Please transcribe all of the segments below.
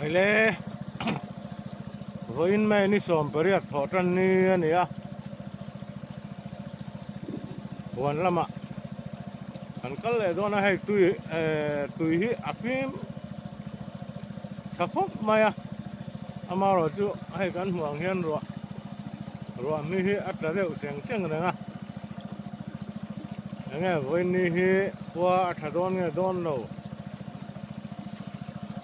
Haile vawiin mai ni 18 thawh tan ni a ni a huan lamah kan kal leh dawn a hei tui eh tui hi a fim tha khawp mai a amaherawh chu hei kan hmuh ang hian ruah ruah hmi hi a tla deuh seng seng reng a enge vawiin ni hi khua a tha dawn nge dawn lo.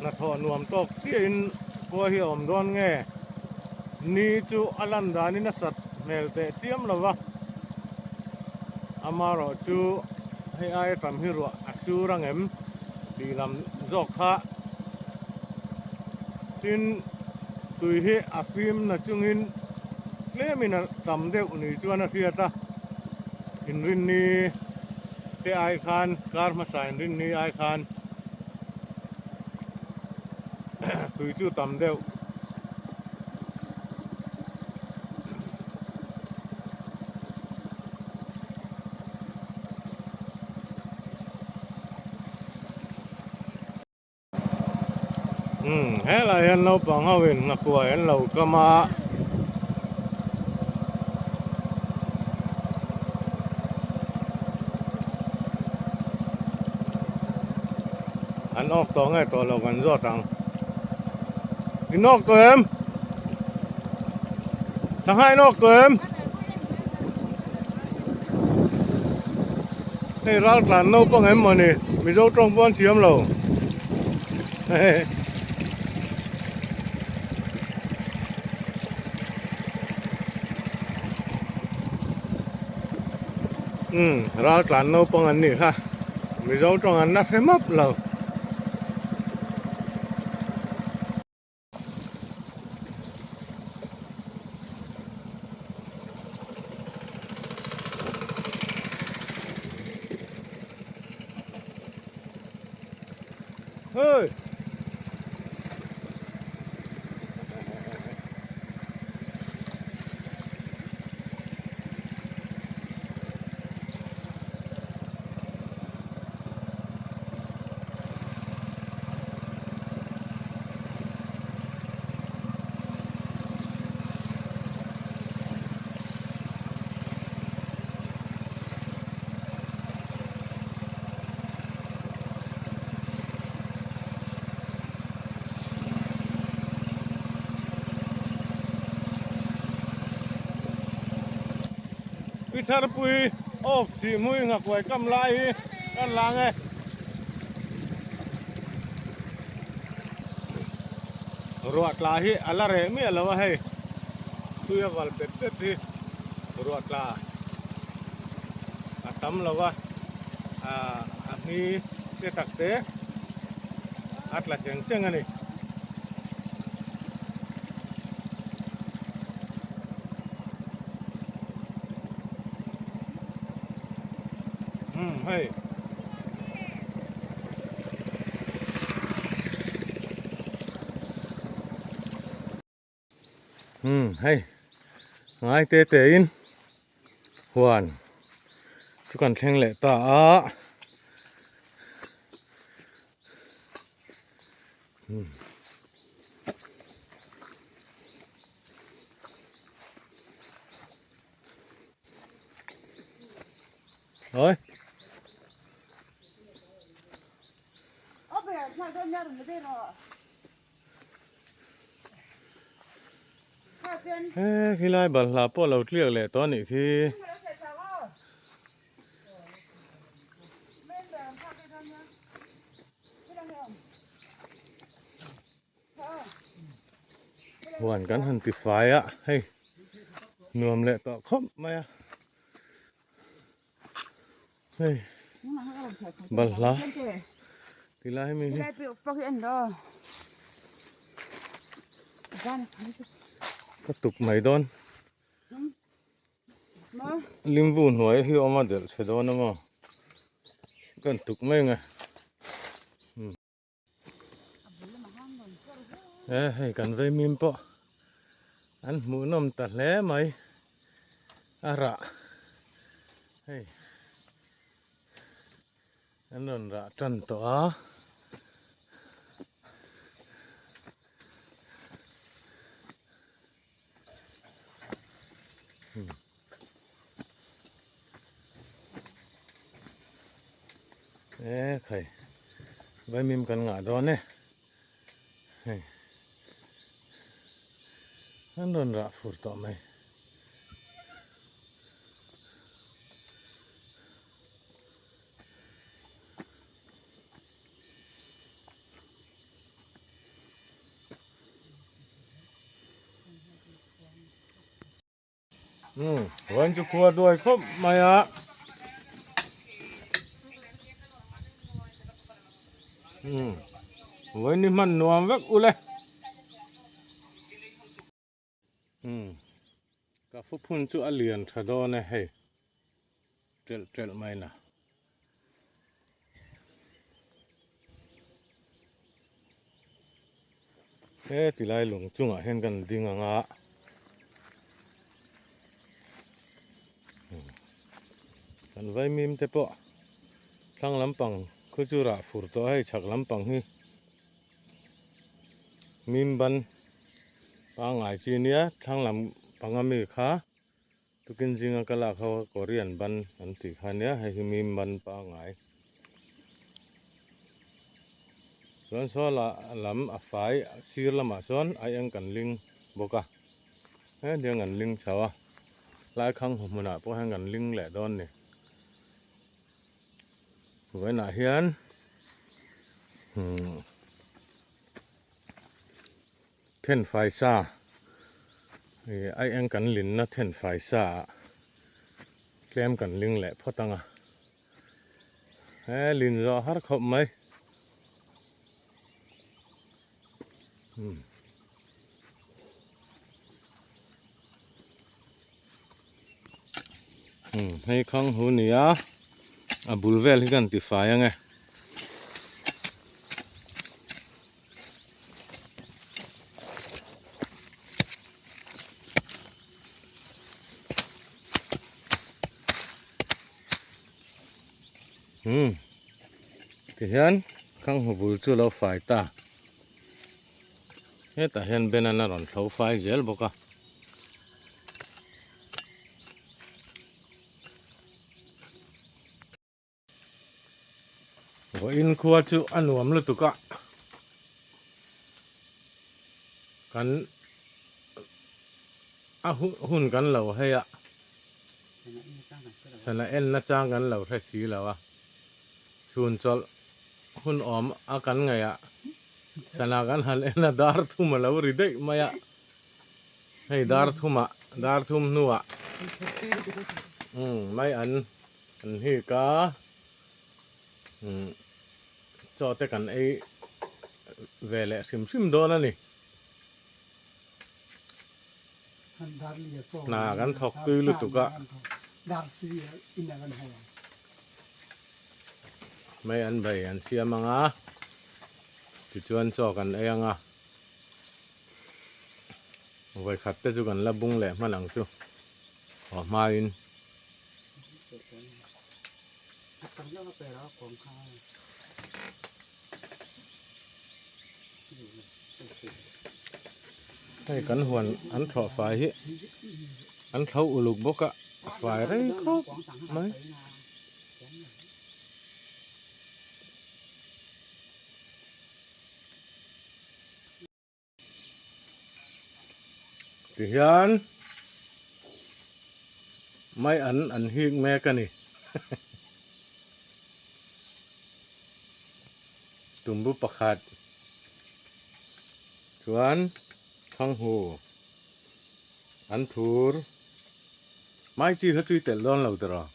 Hnathawh nuam tawk chiahin khua hi a awm dawn nge? Ni chu a lan danin a sat hmel teh chiam lo va, amaherawh chu hei aia tam hi ruah a sur ang em tih lam zawk kha. Tin, tui hi a fim na chungin tlemin a tam deuh ni chuan a hriat a, inrinni. Te ai khan kar hmasa in rin ni ai khan tui chu tam deuh. Umm helai hian naupang ho in nghakuai an lo kam a. An awk tawh nge tawh lo kan zawt ang. In awk tawh em? Sangha in awk tawh em? Hei ral tlan naupang em mawni Mizo tawng pawh an thiam lo Umm ral tlan naupang an nih kha Mizo tawng an la hre map lo. Hey! Pi Tharpui off Sihhmui Nghakuai kam lai hi kan lang e. Ruah tla hi a la reh miah lo a hei tui a val pep pep hi ruah tla a tam lo a ah a hni te tak te a tla seng seng a ni. Umm hei. Umm hei ngai te te in huan chu kan thleng leh ta a. Umm. Oi. He khilai balhla pawh lo tliak leh tawh a nih khi. Huan kan han ti fai a hei nuam leh tawh khawp mai a hei balhla ti lai mi hi ka tuk mai dawn limbu hnuai hi awm a delh chhe dawn a maw kan tuk mai ang e. E hei kan vei mim pawh an hmuh nawm ta hle mai a rah hei an rawn rah tan tawh a. Ekhai vaimim kan ngah dawn e hei an rawn rah fur tawh mai. Um huan chu khua duai khawp mai a um huan ni hman nuam vek ule um ka fu phun chu a lian tha dawn e hei telh telh mai na. He tilai lung chungah hian kan ding ang a kan vaimim te pawh thlang lampang khu chu rah fur tawh a hei chhak lampang hi mim ban pangngai chi nia thlang lampang ami kha. Tukin zinga ka lak ho a Korean ban an tih kha nia hei hi mim ban pangngai. Chuan saw lah lam a fai sir lamah sawn a eng kan ling bawk a hetiang kan ling chho a lai khang hmunah pawh hian kan ling leh dawn a ni. Vawiinah hian umm. Thenfai sa ih a eng kan linna thenfai sa ah tlem kan ling leh phawt ang a he lin zawh har khawp mai umm hei khang hu nia a bul vel hi kan tifai ang e. Umm tihian khanghu bul chu lo fai ta hetah hian banana rawn thlo fai zel bawk a. Vawiin khua chu a nuam lutuk a kan a hun kan lo hei a sana en na chang kan lo hre si lo a chhun chawlh hun awm a kan ngaih a sana kan han en a dar thum a lo ri daih mai a. Hei dar thumah dar thum hnuah umm mai an an hik a umm chaw te kan ei ve leh hrim hrim dawn a ni. Hna kan thawk tui lutuk a. Mai an bei an siam ang a tichuan chaw kan ei ang a. Vawikhat te chu kan la bung leh hman ang chu aw hmain. Hei kan huan an thlawh fai hi an thlo uluk bawk a a fai rei khawp mai. Tihian mai an an hik mek a ni tumbu pakhat chuan thanghu an thur mai chi kha chu i telh dawn lo tiraw.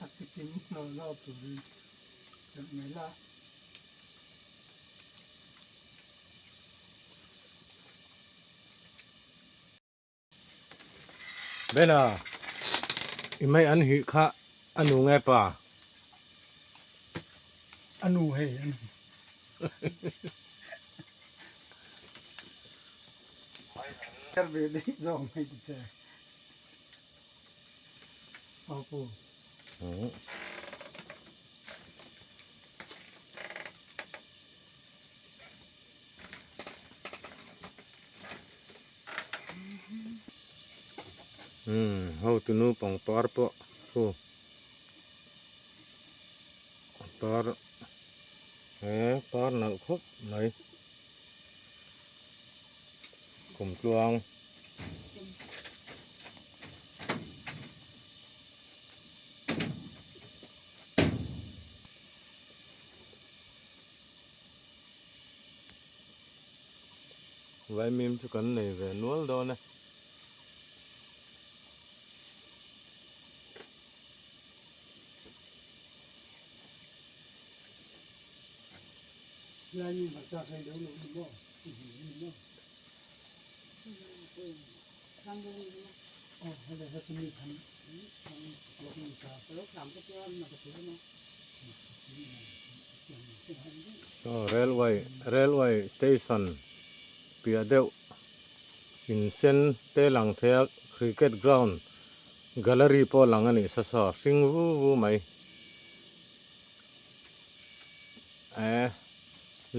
A chikim hlawh hlawh turin telh mai la. Bena, i mai an hih kha a nu nge pa? A nu hei a nu. Kar ve daih zawk mai ti che. Umm hotunu pangpar pawh khu a par he par nalh khawp mai kumtluang. Vaimim chu kan nei ve nual dawn e. Saw railway railway station piah deuh in sen te lang thei a cricket ground gallery pawh lang a nih sa saw hring vu vu mai eh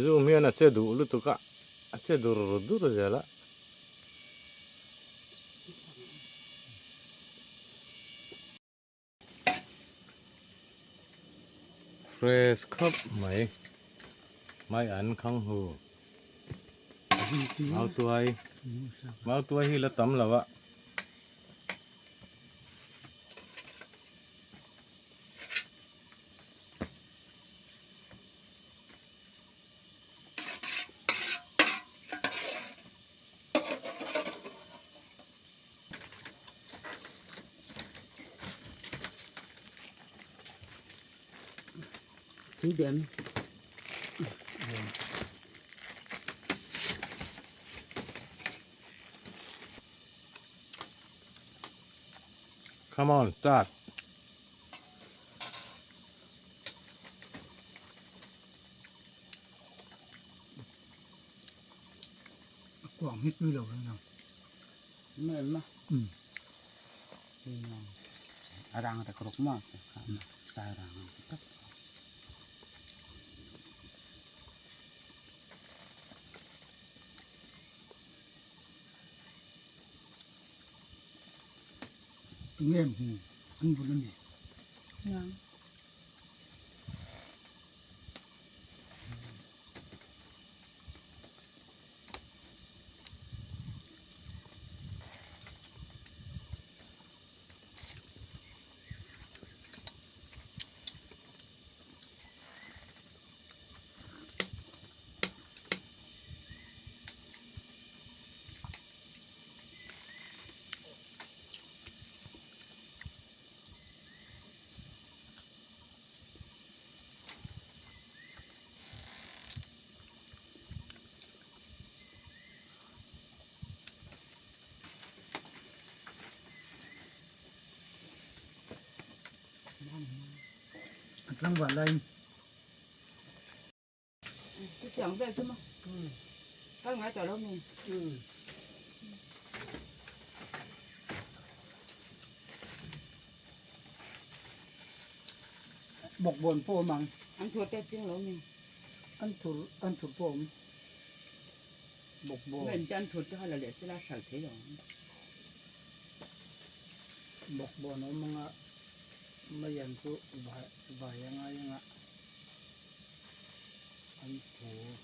zoom hian a che duh lutuk a a che dur dur zel a. Fresh khawp mai mai an khang hu mau tuai mau tuai hi la tam lo a. Chín điểm. Come on, start. Quảng hết như đầu rồi nào. Mềm mà. Ừ. Rang ta krok ma. Sai rang. Nghe mà ăn vừa lên Ngang. Răng vào lên. Cái chẳng về chứ mà. Các ngài trả đâu mình. Ừ. Bọc buồn po mang. Ăn thua tết chứ lâu mình. Ăn thua ăn thua po. Bọc buồn. Mình ăn thua cho là để sẽ là sở thế rồi. Bọc buồn nó mga mayan ko vaya nga yung nga. Ăn thua.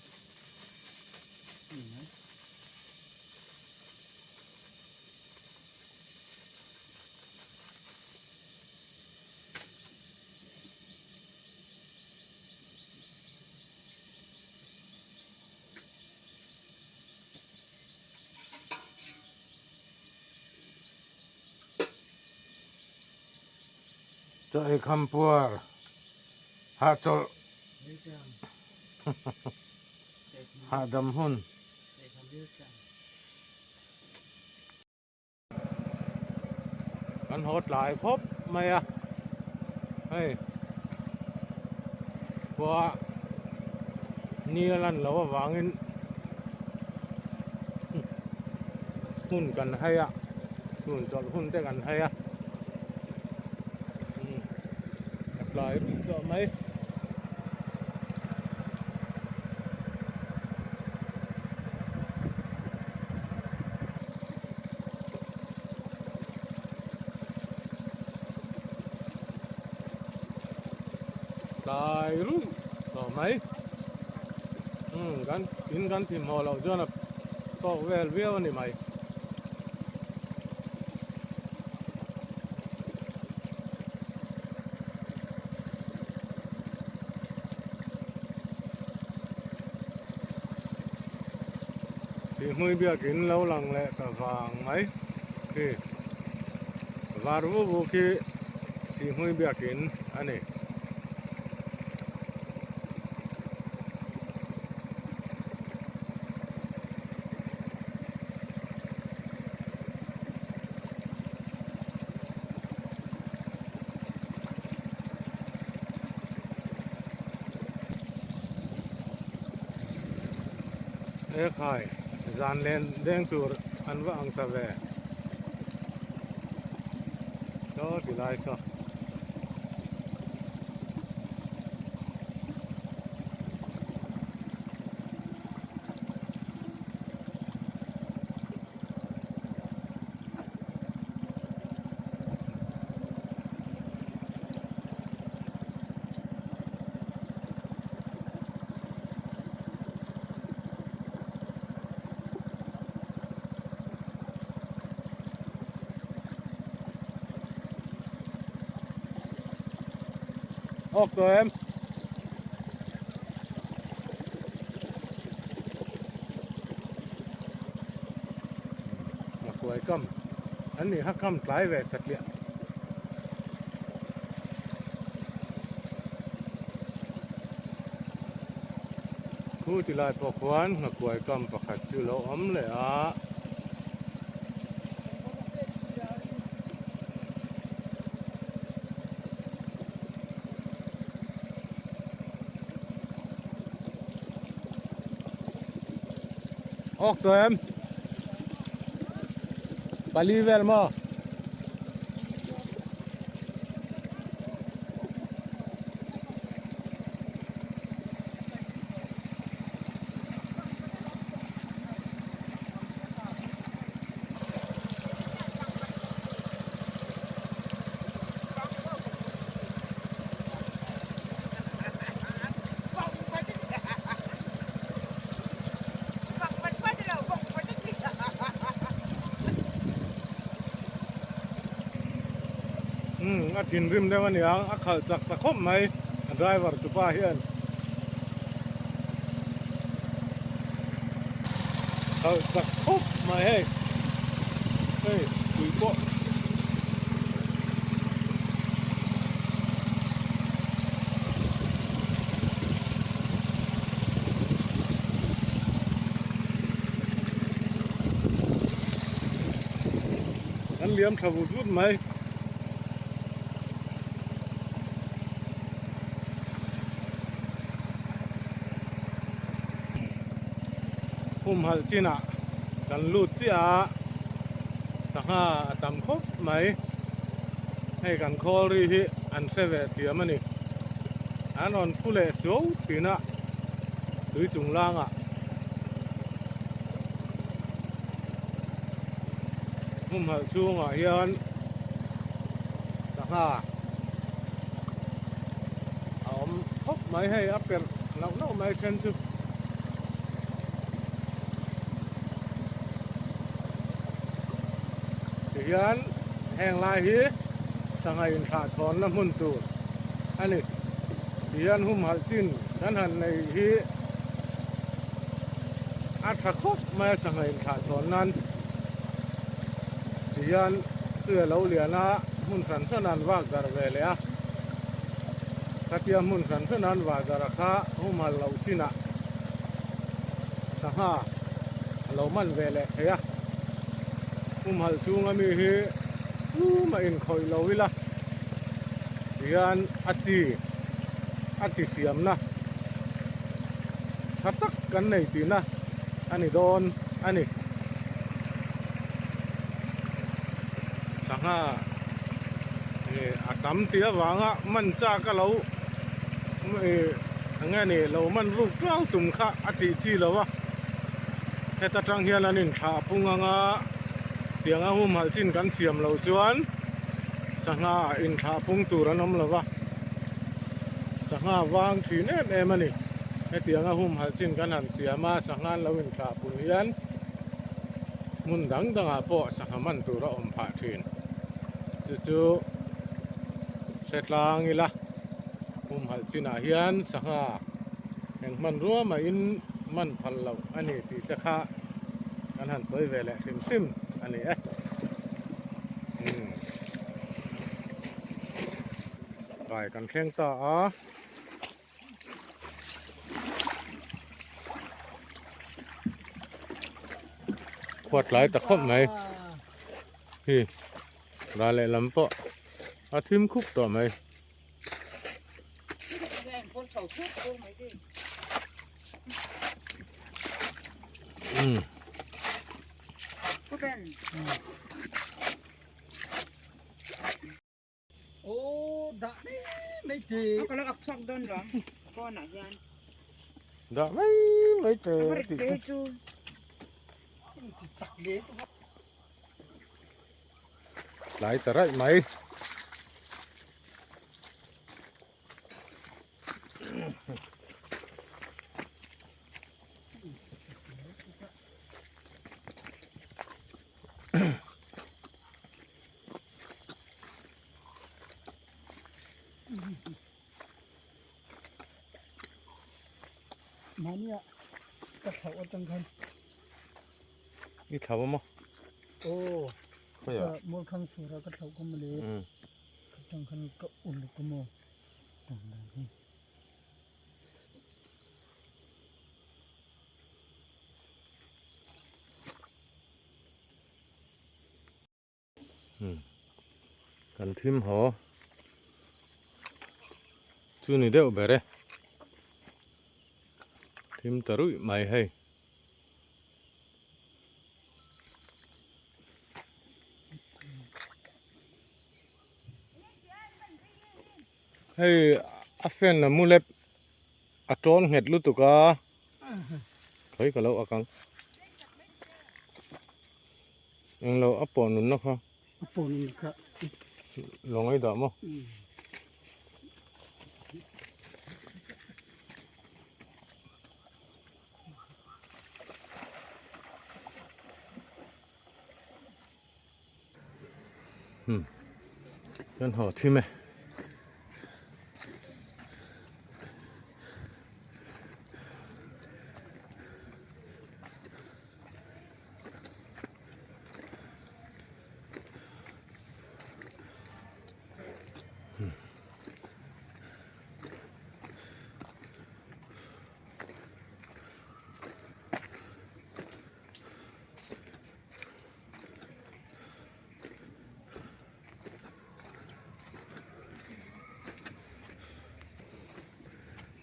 Ừ. Chaw ei kham puar hahchawlh hahdam hun. Kan haw tlai khawp mai a hei khua ni a lan loh avangin hun kan hai a chhun chawlh hun te kan hai a a tlai ruih tawh mai. tlai ruih tawh mai. Umm kan in kan thim haw loh chuan a tawk vel viau a ni mai. Thihmui biakin lo lang leh ta vang mai khi var vu vu khi Sihmui biakin a ni. Ekhai zan len deng tur an va ang ta ve chaw ti lai saw. Awk tawh em? Nghakuai kam an nih kha kam tlai ve satliah. Khu ti lai pawh khuan nghakuai kam pakhat chu lo awm leh a. Awk tawh em? Pali vel maw? Umm a thinrim deuh a niang a khalh chak ta khawp mai a driver tupa hian khalh chak khawp mai hei hei tui pawh. Kan liam tha vut vut mai. Humhalh chinah kan lut chiah a, sangha a tam khawp mai. Hei kan khawl ri hi an hre ve thiam a ni. An rawn phu leh suau thin a, tui chung langah. Humhalh chhungah hian sangha a awm khawp mai hei a perh lauh lauh mai then chu. Tihian heng lai hi sangha inthlahchhawnna hmun tur a ni. Tihian humhalh chin kan han nei hi a tha khawp mai a sangha inthlahchhawn nan. Tihian tui a lo lian a hmun hran hran an vak darh ve leh a. Khatia hmun hran hran an vah darh kha humhalh loh chinah sangha a lo man ve leh thei a. Humhalh chhunga mi hi tumah inkhawih lo ila tihian a chi a chi siamna tha tak kan nei tihna a ni dawn a ni. Sangha ih a tam tih avanga man chak a lo ih eng nge ni lo man ruk tual tum kha a tih chi lo a heta tang hian an inthlah pung anga tianga humhalh chin kan siam loh chuan sangha inthlah pung tur an awm lo va. Sangha vang thin em em a ni. Hetianga humhalh chin kan han siam a, sangha an lo inthlah pun hian hmun dang dangah pawh sangha man tur a awm phah thin. Chu chu hre tlang ila humhalh chinah hian sangha eng hmanrua mahin man phal loh a ni tih te kha kan han sawi ve leh hrim hrim a ni e. Umm. Kai kan thleng ta a. Khuat tlai ta khawp mai. Hi ral leh lam pawh a thim khup tawh mai. Umm. Dah mai mai te tih chu. Tlai ta raih mai. Mahnia ka thlauh atang khan. I thlauh a maw? Aw. Khawiah? Mualkhang chhura ka thlauh ka mawle. Atang khan ka uluk a maw? Tang dan hi. Kan thim haw chu ni deuh ber e thim ta ruih mai hei. Hei a fan a mu lep a tawn nghet lutuk a khawi ka lo ak ang. Englo a pawh nunna kha. A pawh nunna kha. Lo ngaih dah maw? Hmm. Kan haw thim e.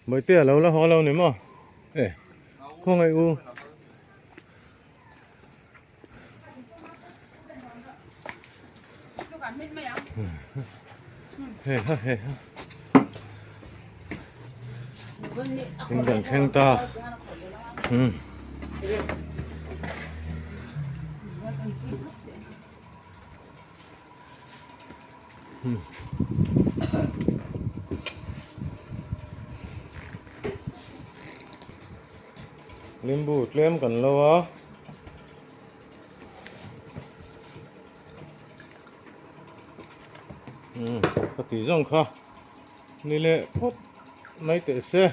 Bawihtea lo la haw lo ni maw? E khawngaih u. Hei ha hei ha. In kan thleng ta. Hmm. Hmm. Limbu tlem kan lo a. Hmm, ka ti zawng kha. Ni leh phawt mai teh se.